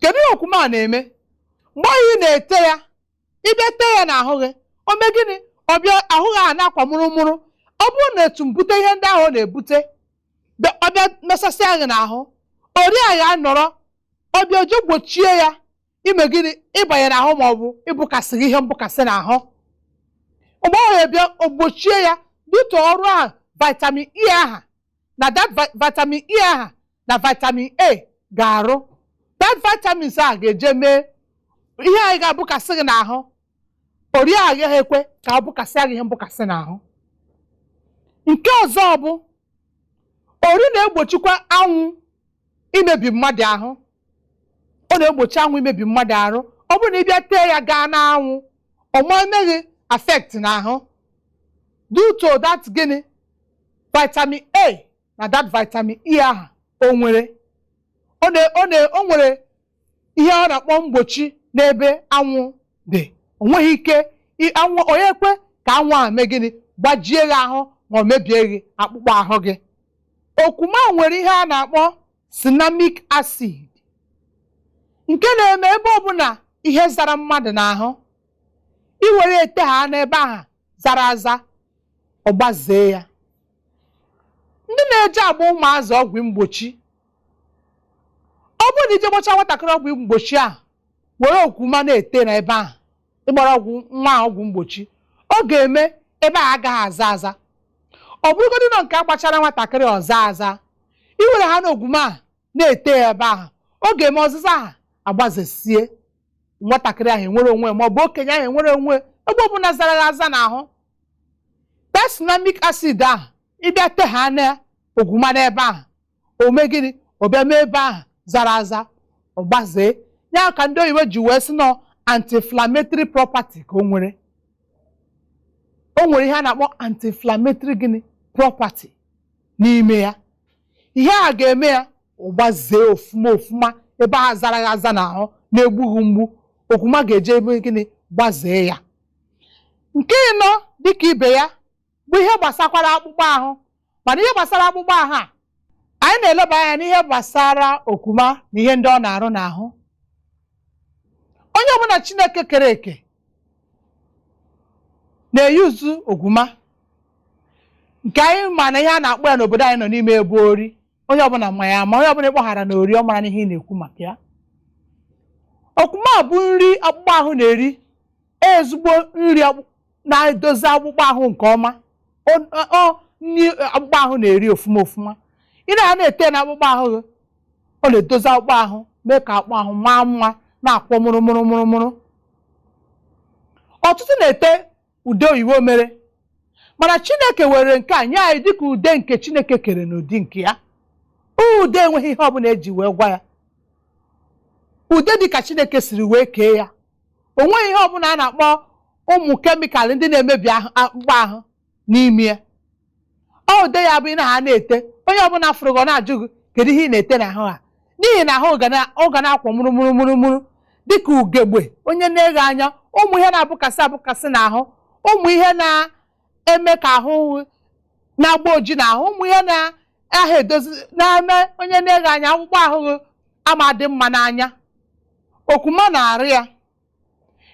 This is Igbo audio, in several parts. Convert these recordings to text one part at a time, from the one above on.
Kedu ihe okwuma a na-eme mgbe ahụ ị na-ete ya? Ịbịa tee ya n'ahụ gị, o mee gịnị? Ọ bịa ahụ gị a na-akwa mụrụmụrụ. Ọ bụrụ na etu mbute ihe ndị ahụ ọ na-ebute ọ bịa mesasịa gị n'ahụ, ori a ya nọrọ, ọ bịa oje gbochie ya ime gịnị? Ịbanye n'ahụ ma ọ bụ ịbụkasị gị ihe mbụkasị n'ahụ. Mgbe ọ ya bịa o gbochie ya dịtụ ọrụ ahụ vitamin E aha na that vitamin E aha na vitamin A ga-arụ. That vitamins a ga-eje mee ihe anyị ga-abụkasị gị n'ahụ, ori a agaghị ekwe ka ọ bụkasịa gị ihe mbụkasị n'ahụ. Nke ọzọ bụ ori na-egbochikwa anwụ imebi mmadụ ahụ. Ọ na-egbochi anwụ imebi mmadụ arụ. Ọ bụrụ na ị bịa tee ya gaa n'anwụ, ọ ma emeghị affect n'ahụ due to that gịnị? Vitamin A na that vitamin E ahụ o nwere. Ọ na o nwere ihe ọ na-akpọ mgbochi n'ebe anwụ dị. O nweghị ike anwụ onye ekwe ka anwụ a mee gịnị? Gbajie gị ahụ ma ọ mebie gị akpụkpọ ahụ gị. Okwuma nwere ihe a na-akpọ cinnamic acid, nke na-eme ebe ọbụla ihe zara mmadụ n'ahụ, iwere ete ha n'ebe ahụ zara aza, ọ gbazee ya. Ndị na-eji agba ụmụazị ọgwụ mgbochi, ọ bụrụ na ije gbachaa nwatakịrị ọgwụ mgbochi a, were okwuma na-ete n'ebe ahụ ịgbara ọgwụ nwa ahụ ọgwụ mgbochi, ọ ga-eme ebe a agaghị aza aza. Ọ bụrụgodị na nke agbachara nwatakịrị ọza aza, iwere ha n'ogwuma a na-ete ya ebe ahụ, ọ ga-eme ọzịza ahụ agbazesie, nwatakịrị ahụ enwere onwe ma ọ bụ okenye ahụ enwere onwe ebe ọbụla zara ya aza n'ahụ. Cinnamic acid ahụ, ịbịa te ha na ogwuma n'ebe ahụ, o mee gịnị? Ọ bịa mee ebe ahụ zara aza ọ gbazee ya. Ka ndị oyibo ji wee sị nọ anti-inflammatory property ka o nwere. O nwere ihe a na-akpọ anti-inflammatory gịnị? Property n'ime ya. Ihe a ga-eme ya ọ gbazee ofuma ofuma ebe ahụ zara ya aza n'ahụ na-egbughị mgbu. Okwuma ga-eje ebe gịnị? Gbazee ya. Nke ịnọ dịka ibe ya bụ ihe gbasakwara akpụkpọ ahụ. Mana ihe gbasara akpụkpọ ahụ a anyị na-eleba anya n'ihe gbasara okwuma na ihe ndị ọ na-arụ n'ahụ onye ọbụla Chineke kere eke na-eyuzu ogwuma, nke anyị ma na ihe a na-akpọ ya n'obodo anyị nọ n'ime ebe ori. Onye ọbụla ma ya, ma onye ọbụla ịkpọghara na ori, ọ mara n'ihe ị na-ekwu maka ya. Okwuma bụ nri akpụkpọ ahụ na-eri, ezigbo nri na-edozi akpụkpọ ahụ nke ọma. Ọ nri akpụkpọ ahụ na-eri ofuma ofuma. Ị na na-ete na akpụkpọ ahụ gị, ọ na-edozi akpụkpọ ahụ, mee ka akpụkpọ ahụ maa mma, na-akwọ mụrụmụrụ mụrụmụrụ. Ọtụtụ na-ete ude oyibo mere, mana Chineke were nke a nye anyị dịka ude nke Chineke kere n'ụdị nke ya. Ude enweghị ihe ọbụla eji wee gwa ya. Ude dịka Chineke siri wee kee ya, o nweghị ihe ọbụla a na-akpọ ụmụ chemical ndị na-emebi akpụkpọ ahụ n'ime ya. Ọ ude ya bụ ị na ha na-ete, onye ọbụla fụrụ gị, ọ na-ajụ gị kedu ihe ị na-ete n'ahụ ha, n'ihi na ahụ ọ ga na-akwọ mụrụmụrụ mụrụmụrụ dịka ugegbe. Onye na-eghe anya, ụmụ ihe na-abụkasị abụkasị n'ahụ, ụmụ ihe na-eme ka ahụ na-agba oji n'ahụ, ụmụ ihe na-aha edozi na-eme onye na-eghe anya akpụkpọ ahụ gị ama dị mma n'anya, okwuma na-arụ ya.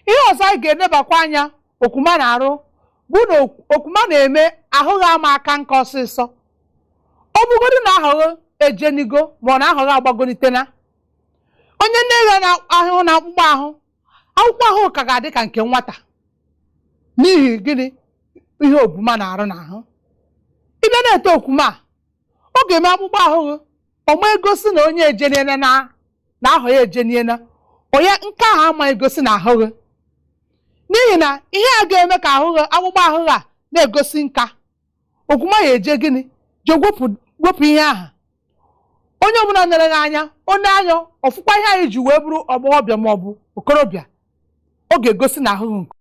Ihe ọzọ anyị ga-enebakwa anya okwuma na-arụ bụ na okwuma na-eme ahụ gị ama aka nka ọsịsọ. Ọ bụrụgodị na ahụ ejenigo ma ọ na ahụ gị agbagolitena, onye na-eghe na ahụ na akpụkpọ ahụ, akpụkpọ ahụ ka ga-adị ka nke nwata. N'ihi gịnị? Ihe okwuma na-arụ n'ahụ. Ịbịa na-ete okwuma a, ọ ga-eme akpụkpọ ahụ gị ọma egosi na onye ejeniena na ahụ ya ejeniena onye nke ahụ ama egosi na ahụ gị, n'ihi na ihe a ga-eme ka ahụ gị, akpụkpọ ahụ gị a na-egosi nka, okwuma ya eje gịnị? Je wepụ wepụ ihe ahụ. Onye ọbụla nere gị anya, onye anya ọfụkwa ihe anyị ji wee bụrụ ọgbọghọbịa ma ọ bụ okorobịa, ọ ga-egosi na ahụ gị nke